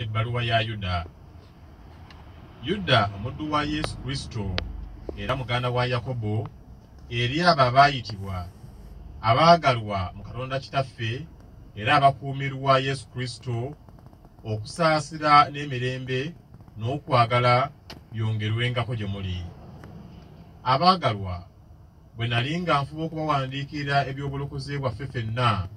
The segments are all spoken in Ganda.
Ebbaluwa ya Yuda. Yuda omuddu wa Yesu Kristo era muganda wa Yakobo, eri abo abaayitibwa, abaagalwa mu Katonda Kitaffe era abakuumirwa Yesu Kristo, okusaasira n'emirembe n'okwagala byongerwengako gye muli. Abaagalwa, bwe nali nga nfuba okubawandiikira eby'obulokozi bwaffe ffenna,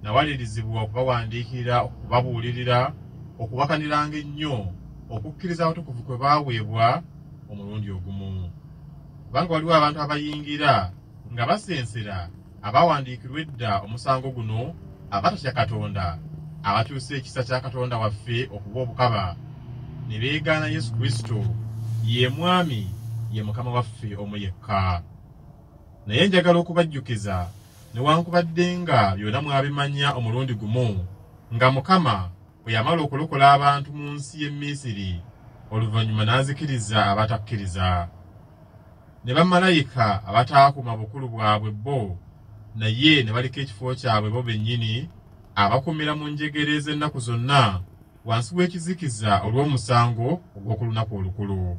nawalirizibwa okubawandiikira okubabuulirira okuwakaniranga ennyo okukkiriza abatukuvu kwe baaweebwa omulundi ogumu. Kubanga waliwo abantu abayingira nga basensera abaawandiikirwa edda omusango guno, abatatya Katonda, abakyusa ekisa kya Katonda waffe okuba obukaba, ne beegaana Yesu Kristo, ye Mwami, ye Mukama waffe omu yekka. Naye njagala okubajjukiza, newankubadde nga byonna mwabimanya omulundi gumu, nga Mukama bwe yamala okulokola abantu mu nsi y'e Misiri, oluvannyuma n'azikiriza abatakkiriza. Ne bamalayika abataakuuma bukulu bwabwe bo, naye ne baleka ekifo kyabwe bo bennyini, abakuumira mu njegere ez'ennaku zonna wansi w'ekizikiza olw'omusango ogw'oku lunaku olukulu.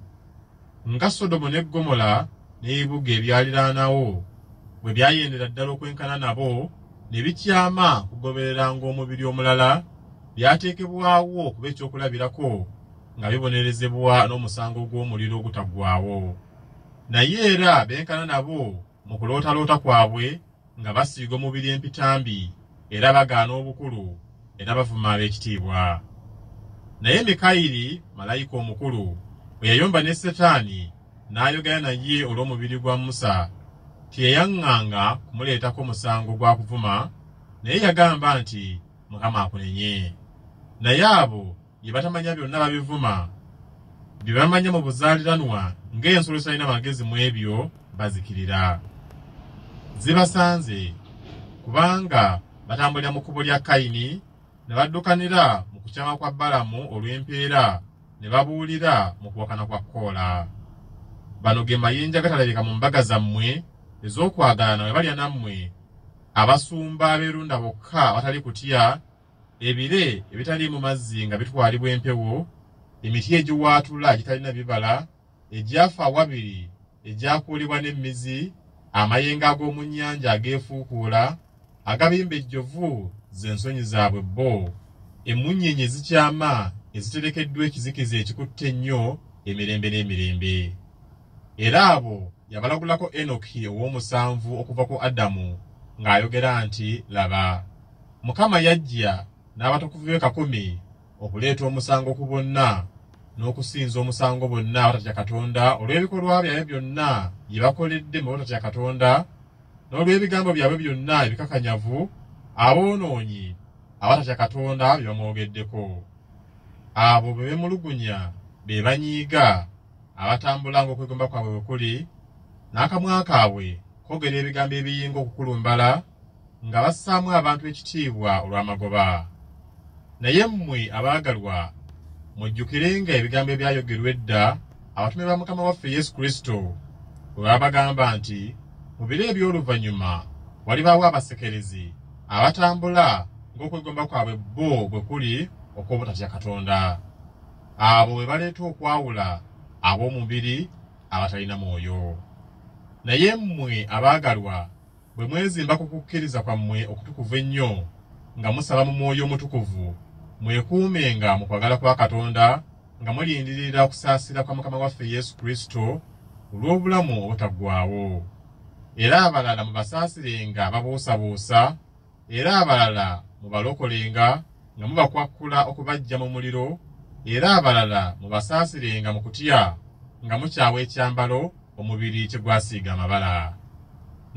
Nga Sodomu ne Ggomola n'ebibuga ebyaliraanawo bwe byayendera ddala okwenkana nabo, ne bikyama okugobereranga omubiri omulala, byateekebwawo okuba ekyokulabirako nga bibonerezebwa n'omusango gw'omuliro ogutaggwaawo. Naye era benkana nabo mu kulootaloota kwabwe nga basiiga omubiri empitambi, era bagaana obukulu, era bavuma ab'ekitiibwa. Naye Mikayiri malayika omukulu bwe yayomba ne Setaani n'ayogera naye olw'omubiri gwa Musa, teyayaŋŋanga kumuleetako musango gwa kuvuma, naye yagamba nti, Mukama akunenye. Naye abo bye batamanya byonna babivuma, bye bamanya mu buzaaliranwa ng'ensolo ezitalina magezi mu ebyo bazikirira. Zibasanze, kubanga batambulira mu kkubo lya Kayini, ne baddukanira mu kukyama kwa Balamu olw'empeera, ne babuulira mu kuwakana kwa Koola. Bano ge mayinja agatalabika mu mbaga zammwe ez'okwagalana bwe balya nammwe, abasumba abeerunda bokka abatali kutya, ebire ebitaliimu mazzi nga bitwalibwa empewo, emiti egiwaatula egitalina bibala, egyafa awabiri, egyakuulibwa n'emmizi, amayengo ag'omu nnyanja ageefuukuula, agabimba ejjovu ze nsonyi zaabwe bo, emmunyeenye ezikyama eziterekeddwa ekizikiza ekikutte ennyo emirembe n'emirembe. Era abo yabalagulako Enoki ow'omusanvu okuva ku Adamu ng'ayogera nti, Laba, Mukama yajja n'abatukuvu be 10 okuleeta omusango ku bonna n'okusinza omusango bonna abatatya Katonda olw'ebikolwa byabwe byonna bye bakoledde mu batatya Katonda, n'olw'ebigambo byabwe byonna ebikakanyavu aboonoonyi abatatya Katonda bye bamwogeddeko. Abo be beemulugunya be banyiiga, abatambula ng'okwegomba kwabwe bwe kuli, n'akamwa kaabwe koogera ebigambo ebiyinga okukulumbala, nga bassaamu abantu ekitiibwa olw'amagoba. Naye mmwe abaagalwa, mujjukirenga ebigambo ebyayogerwa edda abatume ba Mukama waffe Yesu Kristo, bwe baabagamba nti, Mu biro eby'oluvannyuma walibaawo abasekerezi abatambula ng'okwegomba kwabwe bo bwe kuli okw'obutatya Katonda. Abo be baleeta okwawula ab'omubiri abatalina mwoyo. Naye mmwe abaagalwa, bwe mwezimba ku kukkiriza kwammwe okutukuvu ennyo, nga musaba mu Mwoyo Omutukuvu, mwekuumenga mu kwagala kwa Katonda, nga mulindirira okusaasira kwa Mukama waffe Yesu Kristo olw'obulamu obutaggwaawo. Era abalala mubasaasirenga ababuusabuusa, era abalala mubalokolenga nga mubakwakkula okubaggya mu muliro, era abalala mubasaasirenga mu kutya nga mukyawa ekyambalo omubiri kye gwasiiga amabala.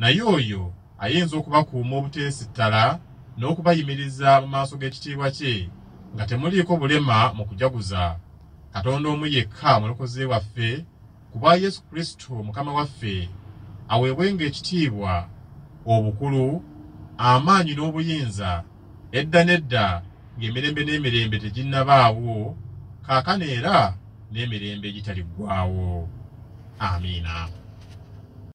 Naye oyo ayinza okubakuuma obuteesittala n'okubayimiriza mu maaso g'ekitiibwa kye nga temuliiko bulema mu kujaguza, Katonda omu yekka Omulokozi waffe, ku bwa Yesu Kristo Mukama waffe, aweebwenga ekitiibwa, obukulu, amaanyi n'obuyinza, edda n'edda ng'emirembe n'emirembe teginnabaawo, kaakano era n'emirembe egitaliggwaawo. Amiina.